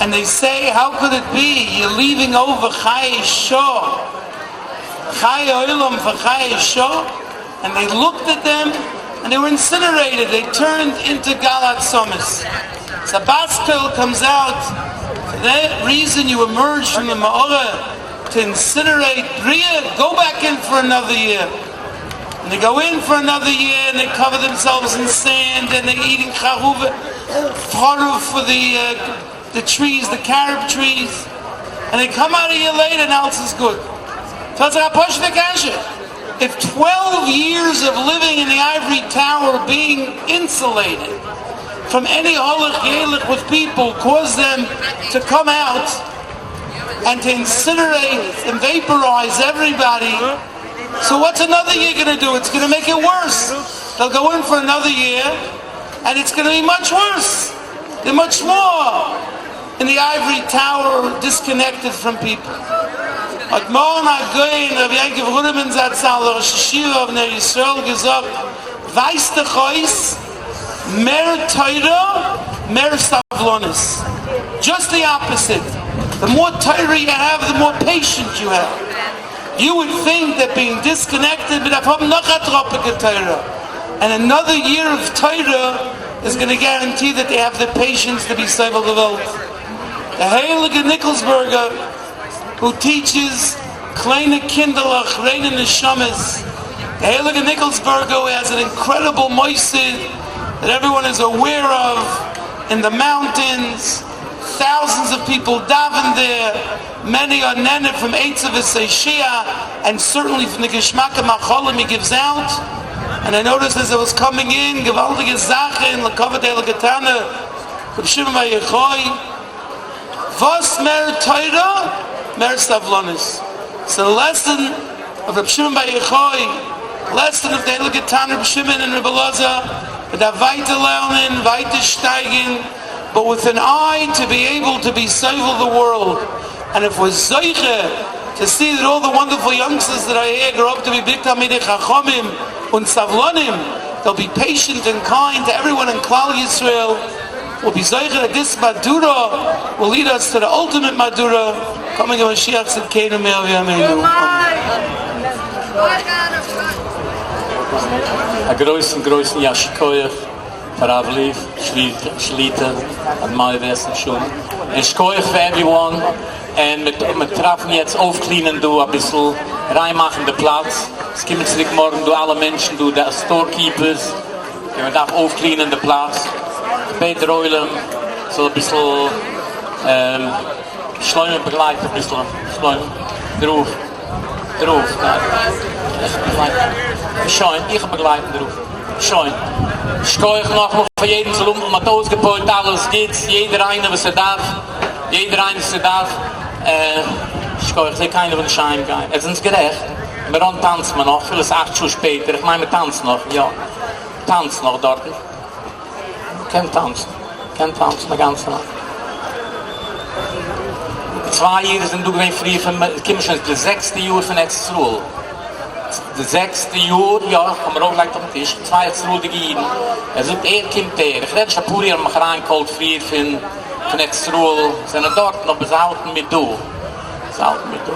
Speaker 8: ענד דעי סעי האו קאוד איט בי יור ליווינג אווער חיי שעה, חיי עולם פאר חיי שעה, ענד דעי לוקט עט דעם ענד דעי ווער אינסידערעיטעד, דעי טורנד אינטו גל עצמות. סא בת קול קאמס אוט, פאר דעט ריזען יו עמערדזש פרום די מערה טו אינסידערעיט בריאה, גאו בעק אין פאר אנאדער יער. און דעי גאו אין פאר אנאדער יער און דעי קאווער דעמסעלווס אין סענד און דעי איטינג חרוב חרוב פאר די די טריס די קאראב טריס און דעי קאם אוט א יער לעיטער און אלס איז גוד. סאו האט זיך א פשוטע קשיא, איף טוועלוו יערס אוו ליווינג אין די אייווערי טאוער ביאינג אינסולעיטעד פראם עני הלוך ילך וויט פיפעל קאוזד דעם טו קאם אוט ענד טו אינסידערעיט און וועיפערייז עוועריבאדי, סאו וואטס אנאדער יער גאנא דו? איטס גאנא מעיק איט ווארס, דעיל גאו אין פאר אנאדער יער ענד איטס גאנא בי מאטש ווארס, דער מאטש מאר אין די אייווערי טאוער דיסקאנעקטעד פראם פיפל. האט מרן הגאון רבי יעקב רודערמאן זצל ראש ישיבה אוו נר ישראל געזאגט, ווייזט דאך אויס מער תורה מער סבלנות, דזשאסט די אפעסיט, די מאר תורה יו העוו די מאר פעישענט יו העוו. יו וואוד טינק דעט בינג דיסקאנעקטעד מען דארף האבן נאך א טראפעקע תורה, ענד אנאדער יער אוו תורה איז גאנא גערענטי דעט דעי העוו די פעישענס טו בי סובל די וועלט. די הייליגע ניקלשבורגער הו טיטשעס קליינע קינדערלעך ריינע נשמות, די הייליגע ניקלשבורגער הו העז ען אינקרעדיבל מוסד דעט עוועריוואן איז אוועיר אוו אין די מאונטעינס, טאוזענדס אוו פיפעל דאווען דער, מעני אר נהנה פרום עצה ותושיה ענד סערטענלי פרום די געשמאקע מאכלים הי גיווס אוט, ענד איי נאטיסד עז איי וואס קאמינג אין, געוואלדיגע זאכען לכבוד די הייליגע תנא רבי שמעון בר יוחאי, וואס מער תורה מער סבלנות, ס'איז די לעסען אוו רבי שמעון בר יוחאי, לעסען אוו די הייליגע תנא רבי שמעון און רבי אלעזר, מ'דארף ווייטער לערנען, ווייטער שטייגען. באט וויט ען איי טו בי עיבל טו בי סובל די ווארלד, ענד איף וויר זוכה טו סי דעט אלל די וואנדערפול יונגסטערס דעט אר העיר גראו אפ טו בי ביג תלמידי חכמים און סבלנים, דעיל בי פעישענט און קיינד טו עוועריוואן אין כלל ישראל, וויל בי זוכה דעט דיס מהדורה וויל ליעד אס טו די אלטימעט מהדורה, קאמינג אוו משיח צדקינו במהרה בימינו אמן.
Speaker 2: א גרויסן גרויסן יישר כח. פאר הרב ליף שליטא עד מאה ועשרים שנה, און שקויעך פאר עווריוואן, און מיר דארפן יעצט אויפקלינען דא אביסל, ריין מאכן די פלאץ, עס קומען צוריק מארגן דא אלע מענטשן דא, די סטאר קיפערס, און מען דארף אויפקלינען די פלאץ, איך בעט דער עולם זאל אביסל, שלמה באגלייט אביסל, שלמה, דער רב, דער רב, איך באגלייט, שוין, איך באגלייט דער רב. שוין. שכוח נאכמאל פאר יעדן זאל האבן, מ'האט אויסגעפוילט אלעס גוטס, יעדער איינער וואס ער דארף, יעדער איינער וואס ער דארף, שכוח, כ'זעה קיינער וויל נישט אהיים גיין, עטס זענטס גערעכט, מירון טאנצט מען נאך, אפילו ס'איז אכט שעה שפעטער, איך מיין מ'טאנצט נאך, יא, מ'טאנצט נאך דארטן, מ'קען טאנצן, מ'קען טאנצן א גאנצע נאכט. צוויי אידן זענען דא געווען פריער פון מיר, קומען שוין די זעקסטע יאר פון ארץ ישראל. די זעקסטע יאר, יא, איך האב מיר אויפגעלייגט אויפן טיש, צוויי ארץ ישראל'דיגע אידן, ער זאגט ער קומט ער, איך רעד נישט אפאר יאר האבן מיך אריינגעקאלט פריער פון פון ארץ ישראל, זענען דארטן אבער זיי האלטן מיט דא, זיי האלטן מיט דא.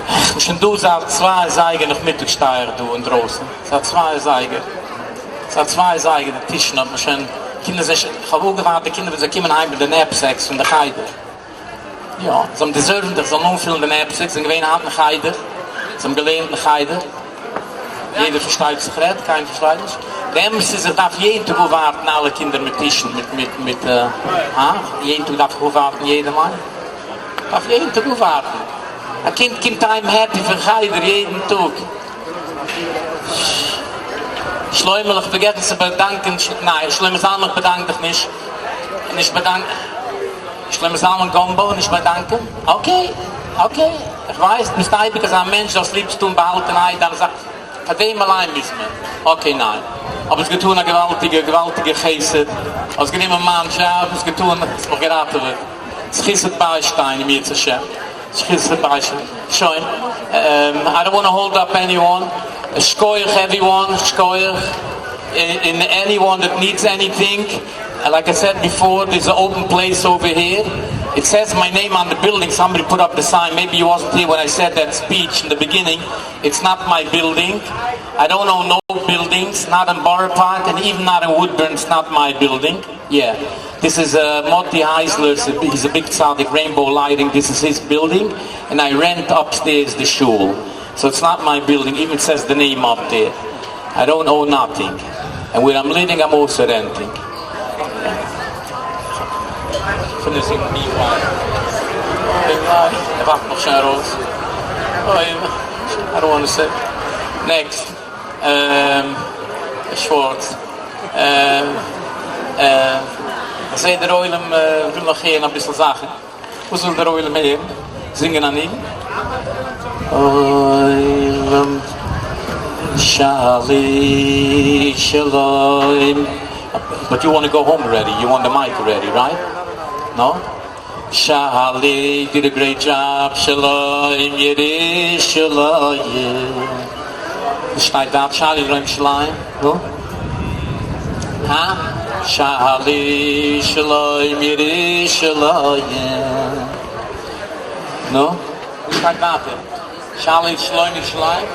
Speaker 2: איך בין שוין דא זייט צוויי אזייגער נאכמיטאג שטיי איך דא אינדרויסן, זייט צוויי אזייגער, זייט צוויי אזייגער די טישן האט מען שוין, קינדער זענען שוין, איך האב אפגעווארט די קינדער ווען זיי קומען אהיים מיט די נעפסעקס פון די חדר. יא, זיי האבן דיזערווד איך זאל אנפילן די נעפסעק, זיי זענען געווען היינט אין חדר, זיי האבן געלערנט אין חדר, יעדער פארשטייט וואס איך רעד, קיינער פארשטייט נישט, די אמת איז איך דארף יעדן טאג אפווארטן אלע קינדער מיט טישן מיט מיט מיט הא? יעדן טאג דארף איך אפווארטן יעדעם איינעם? דארף יעדן טאג אפווארטן? א קינד קומט אהיים העפי פון חדר יעדן טאג. שלוימעלע איך פארגעס נישט צו באדאנקען, ניין שלמה זלמן איך באדאנק דיך נישט, נישט באדאנק. שלמה זלמן גאמבא, נישט באדאנקען? okay, okay, איך ווייס, דו ביסט אייביג אזא מענטש, דו האסט ליב צו טון באהאלטענערהייט דיינע זאכן, פאר דעם אליין מוז מען, okay ניין, אבער האסט געטאן א געוואלדיגע, געוואלדיגע חסד, האסט גענומען מיין דזשאב, האסט געטאן, האסט מיך געראטעוועט, זכות וועט ביישטיין אם ירצה השם, זכות וועט ביישטיין, שוין, I don't want hold up anyone, שקויעך everyone, שקויעך, און anyone that needs anything. Like I said before, there's a open place over here, it says my name on the building, somebody put up the sign, maybe you wasn't here when I said that speech in the beginning, it's not my building, I don't own no buildings, not in Borough Park and even not in Woodburn, it's not my building, yeah, this is Moti Heisler's, he's a big tzaddik, Rainbow Lighting, this is his building, and I rent upstairs the shul, so it's not my building, even says the name up there, I don't own nothing, and where I'm living I'm also renting. פון די זינגט מי וויי בי וויי ער ווארפט מיך שוין ארויס אוי איי דאנט וואנט טו סעי next שווארץ איך זעה דער עולם וויל נאך הערן אביסל זאכן וואס וויל דער עולם הערן? זינגען א ניגון? עולם שאלי שלום but you want go home already, you want the mic already, right? No? שאלי did a great job, שלום ירושלים שטייט דארט שאלי שלום ירושלים? נו? הא? שאלי שלום ירושלים נו? וואס שטייט ווייטער? שאלי שלום ירושלים?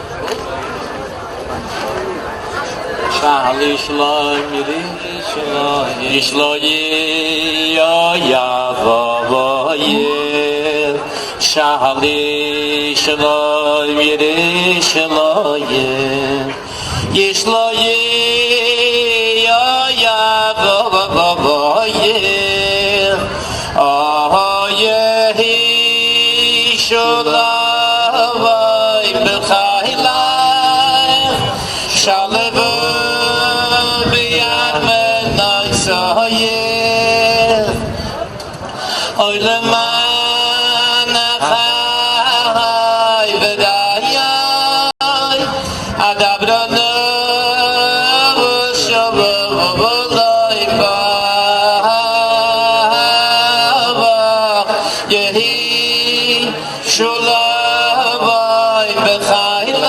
Speaker 2: שאלי שלום ירושלים ירושלים שאלי שלום ירושלים אוי למען אחי ורעי אדברה נא ושלום בך יהי שלום בחילך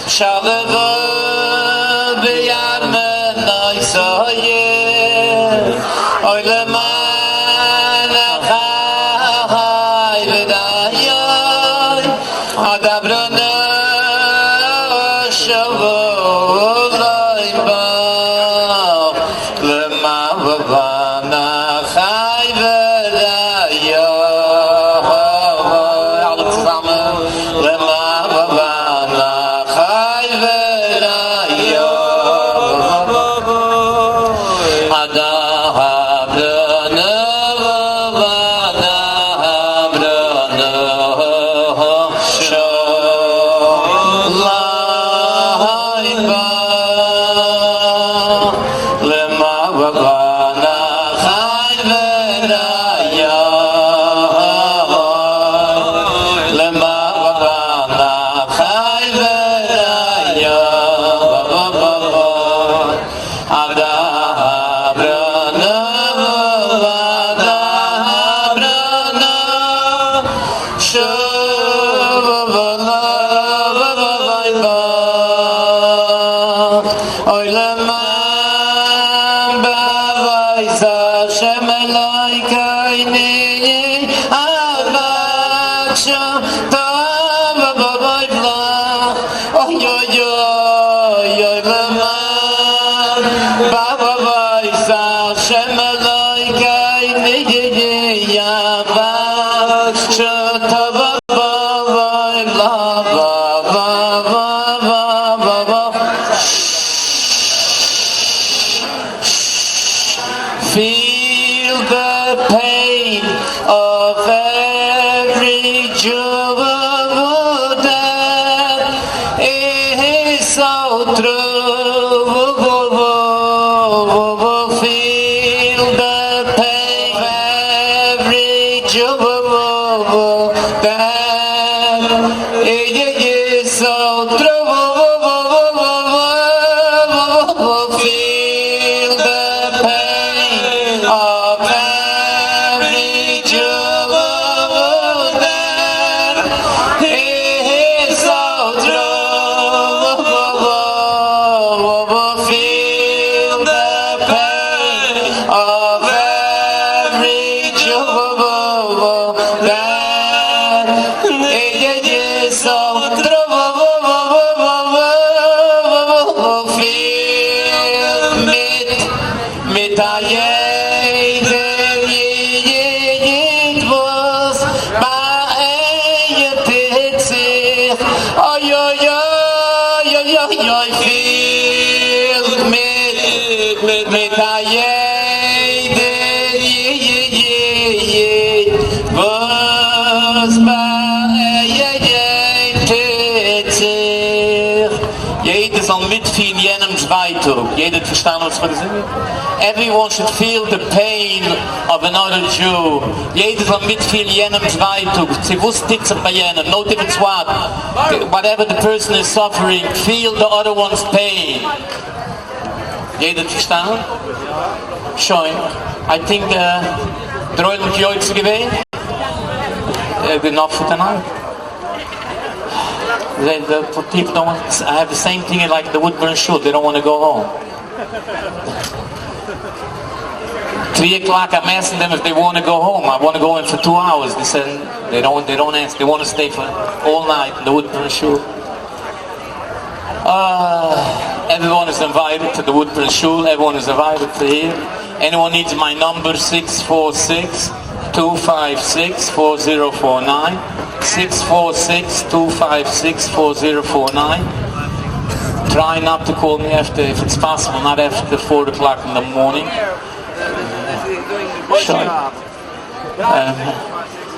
Speaker 2: שלוה ביד מנוסייך אוי למען אחי ורעי אדברה נא שלום בך למען אחי ורעי אלע צוזאמען למען אחי ורעי אדברה נא אדברה נא שלום בך למען אחי ורעי למען אחי ורעי אדברה נא אדברה נא שלום בך אוי למען בית השם אלוקינו אבקשה טוב לך אוי אוי אוי אוי למען בית השם אלוקינו אבקשה טוב לך Feel the pain of every Jew that is so true. Feel the pain of
Speaker 4: That is so true. Feel the pain of every Jew that is so true. Feel the pain of every Jew that is so true. Feel mit mit a jeder Yid was bei sich oy oy oy oy oy oy feel mit mit mit a jeder Yid was bei sich. Jeder soll mitfühlen jenem Zweitag. Jeder hat verstanden, was wir gesagt haben. Everyone should feel the pain of another Jew. Jeder soll mitfühlen jenem Zweitag. Sie wusste nicht bei jenem. No difference what. Whatever the person is suffering, feel the other one's pain. Jeder hat verstanden? Schön. I think the Royal mit Joyce gewesen. Enough for tonight. The people don't want to have the same thing like the Woodburn Shul. They don't want to go home. 3 o'clock, I'm asking them if they want to go home. I want to go in for 2 hours. They said they don't. They don't ask. They want to stay for all night in the Woodburn Shul. Everyone is invited to the Woodburn Shul. Everyone is invited to here. Anyone needs my number, 646-256-4049. 646-256-4049. Try not to call me after, if it's possible, not after 4 o'clock in the morning. Sure.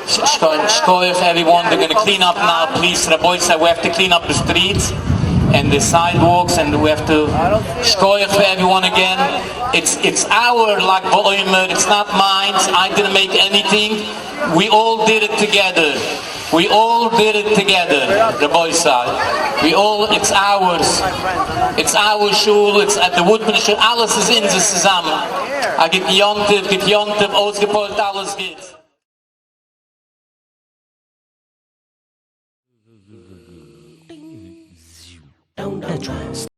Speaker 4: Shkoyach, everyone, they're going to clean up now. Please, Rabbi said we have to clean up the streets and the sidewalks, and we have to shkoyach for everyone again. It's our Lag BaOmer, it's not mine. I didn't make anything. We all did it together. We all did it together, Rabbi said. We all, it's ours. It's our shul, it's at the Woodburn Shul. Alles is in the zusammen. I get yontiv, get yontiv, ausgepolt, alles geht.
Speaker 9: Down, down, down.